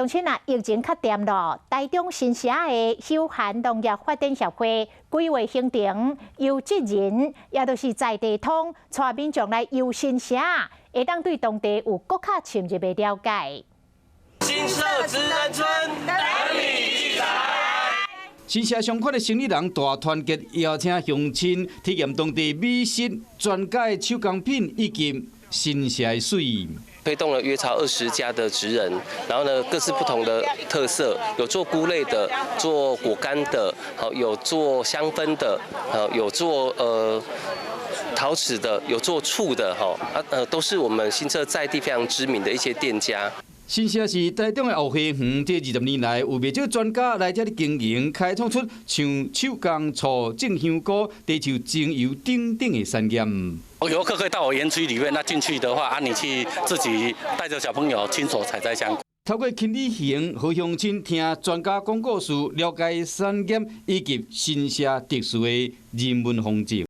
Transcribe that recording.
鄉親啊，疫情較恬囉，台中新社的休閒農業發展協會規劃行程，由職人，也就是在地通，帶民眾來遊新社，會當對當地有閣較深入的了解。新社職人村等你來。新社相款的生理人大團結，邀請鄉親體驗當地美食、專家的手工品以及新社的水。推動了約超20家的職人，然後呢，各自不同的特色，有做菇類的，做果乾的，好，有做香氛的，有做陶瓷的，有做醋的，哈，啊都是我們新社在地非常知名的一些店家。新社是台中的後花園，這20年來有袂少專家來這裡經營，開創出像手工醋、種香菇、茶樹精油等等的產業。遊客可以到我園區裡面，那進去的話，啊，你去自己帶着小朋友親手採摘香菇。透過輕旅行，予鄉親聽專家講故事，了解產業以及新社特殊的人文風景。